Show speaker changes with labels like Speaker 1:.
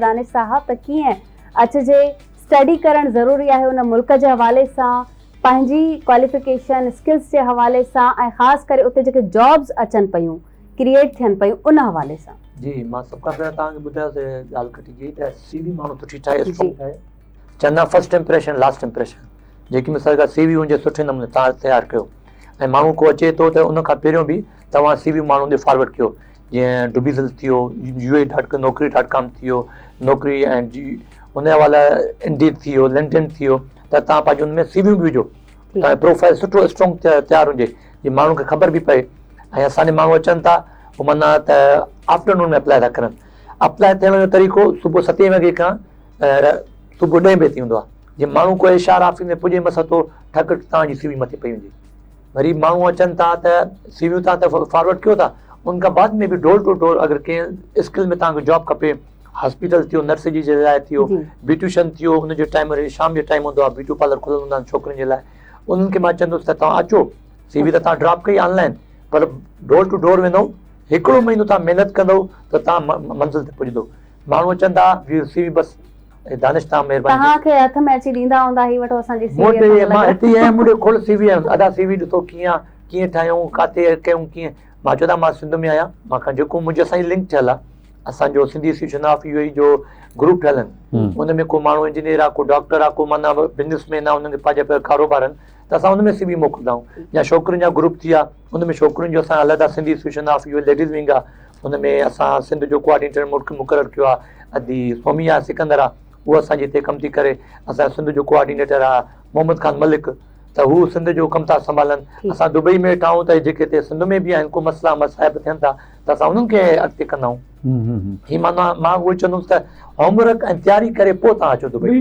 Speaker 1: دانش صاحب ته ڪيئن اچجي اسٽڊي ڪرڻ ضروري آهي ان ملڪ جي حوالي سان پنهنجي ڪواليفڪيشن اسڪلز جي حوالي سان ۽ خاص ڪري اتي جيڪي جابز اچن پيون ڪريئيٽ ٿين پيون ان حوالي سان.
Speaker 2: جي مان سڀ کان پهريان توهان کي ٻڌايو ته ڳالهه ڪٽجي ته سي وي ماڻهو سٺي ٺاهي اسٽرانگ ٺاهي چوندا فرسٽ امپريشن لاسٽ امپريشن جيڪي مثال ڪا سي وي هجي سٺي نموني توهان تيار ڪيو ۽ ماڻهو ڪو اچي ٿو ته ان کان پهريون به توهان سي وي ماڻهو ڏي فارورڊ ڪيو جيئن ڊبيزل ٿي ويو، يو اي ڊاٽ نوڪري ڊاٽ ڪام ٿي ويو، نوڪري ۽ جي ان جي حوالي انڊيڊ ٿي ويو، لنڪڊ ان ٿي ويو ته توهان پنهنجو ان ۾ سي ويون به وجهو توهان جو پروفائل سٺو اسٽرانگ تيار هجي جي ماڻهن کي خبر به پئي ۽ اسان ڏي ماڻهو اچن ٿا هو معنيٰ ته آفٽرنون ۾ اپلائي ٿا ڪرن اپلائي ٿيڻ جو طريقو صبح ستين وڳي کان صبح ڏهين بجي تائين هوندو آهي جي ماڻهو ڪو ايڇ آر آفيس ۾ پڄي مس ٿو ٺڪ توهان جي سي وي مٿي پئي هجي وري ماڻهو اچن ٿا ته سي ويون تان ته فارورڊ ڪيو ٿا ان کان بعد ۾ به ڊور ٽو ڊور اگر ڪنهن اسڪل ۾ توهان کي جاب کپي هاسپيٽل ٿيو نرس جي لاء ٿيو بيوٽيشن ٿيو ان جو ٽائيم وري شام جو ٽائيم هوندو آهي بيوٽي پارلر کليل هوندا آهن ڇوڪرين جي لاء انهن کي مان چوندس ته توهان اچو سي وي ته توهان ڊراپ ڪئي آن لائن پر ڊور ٽو ڊور ويندو هڪڙو مهينو توهان محنت ڪندو ته توهان منزل تي پڄندو ماڻهو اچن ٿا سي وي بس دانش تان مهرباني
Speaker 1: توهان کي هٿ ۾ اچي ڏيندا هوندا هي وٺو اسان جي سي
Speaker 2: وي اسان مان هتي آهيان مون ڏي کوڙ سي وي آهن ادا سي وي ڏسو ڪيئن آ ڪيئن ٺاهيون ڪاٿي ڪيون ڪيئن مان چيو ته مان سنڌ ۾ آهيان مان کان جيڪو منهنجي اسان جي لنڪ ٺهيل آ اسان جو سنڌي ايسوسيئيشن آف يو اي جو گروپ ٺهيل آهن ان ۾ ڪو ماڻهو انجنيئر آ ڪو ڊاڪٽر آ ڪو معنيٰ بزنس مين آ انهن کي پنهنجا پنهنجا ڪاروبار آهن ته اسان ان ۾ سي وي موڪلندا آهيون يا ڇوڪرين جا گروپ ٿي ويا ان ۾ ڇوڪرين جو اسان علحده Sindhi association of U A ladies wing آ ان ۾ اسان سنڌ جو ڪوآرڊينيٽر مقرر ڪيو آ ادي سوميا سڪندر آ هو اسان جي هتي ڪم ٿي ڪري اسان سنڌ جو ڪوآرڊينيٽر آ محمد خان ملڪ ته هو سنڌ جو ڪم ٿا سنڀالن اسان دبئي ۾ ويٺا آهيون ته جيڪي هتي سنڌ ۾ به آهن ڪو مسئلا مصائب ٿين ٿا ته اسان انهن کي اڳتي ڪندا آهيون هي معنيٰ مان اهو چوندس ته هوم ورڪ ۽ تياري ڪري پوء توهان اچو دبئي.